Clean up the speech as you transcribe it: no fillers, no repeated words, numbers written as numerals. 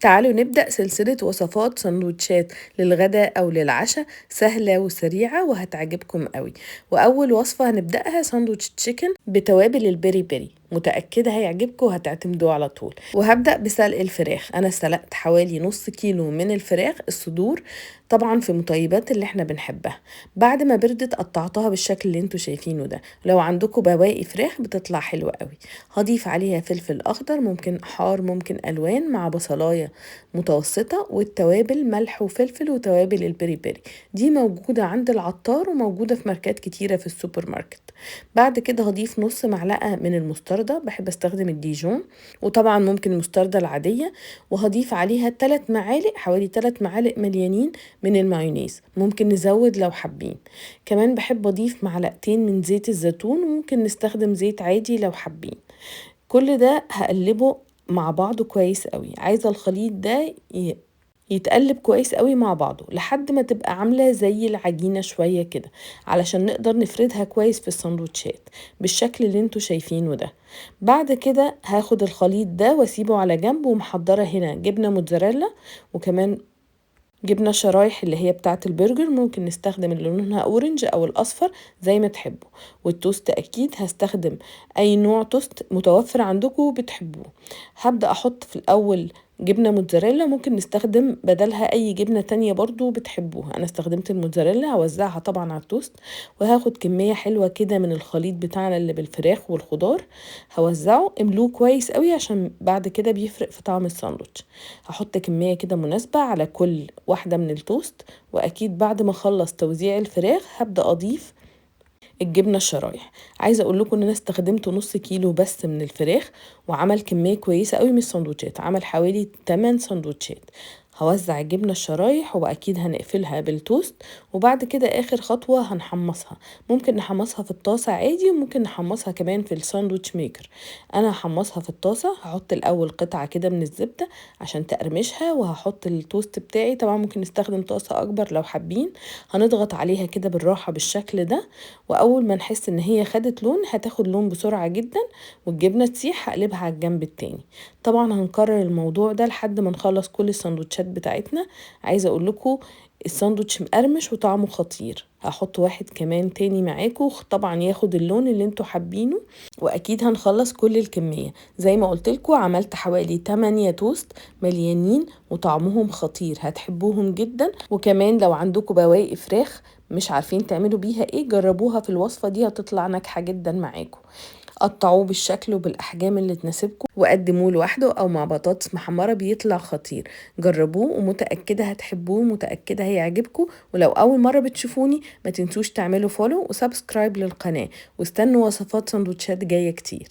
تعالوا نبدأ سلسلة وصفات سندوتشات للغداء أو للعشاء، سهلة وسريعة وهتعجبكم قوي. وأول وصفة هنبدأها ساندوتش chicken بتوابل ال peri peri، متأكدة هيعجبكم وهتعتمدوه على طول. وهبدأ بسلق الفراخ. أنا سلقت حوالي نص كيلو من الفراخ الصدور، طبعا في مطيبات اللي احنا بنحبها. بعد ما بردت قطعتها بالشكل اللي انتوا شايفينه ده. لو عندكم بواقي فراخ بتطلع حلوة قوي. هضيف عليها فلفل أخضر، ممكن حار ممكن ألوان، مع بصلاية متوسطة، والتوابل ملح وفلفل وتوابل ال peri peri. دي موجودة عند العطار وموجودة في ماركات كتيرة في السوبر ماركت. بعد كده هضيف نص معلقة من المستردة، بحب استخدم الديجون وطبعا ممكن المستردة العادية. وهضيف عليها 3 معالق، حوالي 3 معالق مليانين من المايونيز، ممكن نزود لو حابين. كمان بحب اضيف معلقتين من زيت الزيتون، وممكن نستخدم زيت عادي لو حابين. كل ده هقلبه مع بعضه كويس قوي. عايزة الخليط ده يتقلب كويس قوي مع بعضه لحد ما تبقى عاملة زي العجينة شوية كده، علشان نقدر نفردها كويس في السندوتشات بالشكل اللي انتوا شايفينه ده. بعد كده هاخد الخليط ده واسيبه على جنب. ومحضرة هنا جبنة موتزاريلا، وكمان جبنة شرايح اللي هي بتاعة البرجر، ممكن نستخدم اللي لونها orange او الاصفر زي ما تحبوا. والتوست اكيد هستخدم اي نوع توست متوفر عندكم وبتحبوه. هبدأ احط في الاول جبنة موتزاريلا، ممكن نستخدم بدلها اي جبنة تانية برضو بتحبوها. انا استخدمت الموتزاريلا، هوزعها طبعا على التوست. وهاخد كمية حلوة كده من الخليط بتاعنا اللي بالفراخ والخضار، هوزعه. املوه كويس قوي عشان بعد كده بيفرق في طعم الساندوتش. هحط كمية كده مناسبة على كل واحدة من التوست. واكيد بعد ما اخلص توزيع الفراخ هبدأ اضيف الجبنة الشرايح. عايزة اقول لكم ان انا استخدمت نص كيلو بس من الفراخ، وعمل كمية كويسة قوي من السندوتشات، عمل حوالي 8 سندوتشات. هوزع الجبنة الشرايح واكيد هنقفلها بالتوست. وبعد كده اخر خطوة هنحمصها، ممكن نحمصها في الطاسة عادي، وممكن نحمصها كمان في ال sandwich maker. انا هحمصها في الطاسة. هحط الاول قطعة كده من الزبدة عشان تقرمشها، وهحط التوست بتاعي. طبعا ممكن نستخدم طاسة اكبر لو حابين. هنضغط عليها كده بالراحة بالشكل ده، واول ما نحس ان هي خدت لون، هتاخد لون بسرعة جدا والجبنة تسيح، هقلبها على الجنب التاني. طبعا هنكرر الموضوع ده لحد ما نخلص كل السندوتشات بتاعتنا. عايزه اقول لكم الساندوتش مقرمش وطعمه خطير. هحط واحد كمان تاني معاكم، طبعا ياخد اللون اللي انتوا حابينه. واكيد هنخلص كل الكميه. زي ما قلت لكم عملت حوالي 8 توست مليانين وطعمهم خطير، هتحبوهم جدا. وكمان لو عندكم بواقي فراخ مش عارفين تعملوا بيها ايه، جربوها في الوصفه دي، هتطلع ناجحه جدا معاكم. قطعوه بالشكل وبالأحجام اللي تناسبكم، وقدموه لوحده أو مع بطاطس محمرة، بيطلع خطير. جربوه ومتأكدة هتحبوه، متأكدة هيعجبكم. ولو أول مرة بتشوفوني ما تنسوش تعملوا follow و subscribe للقناة، واستنوا وصفات سندوتشات جاية كتير.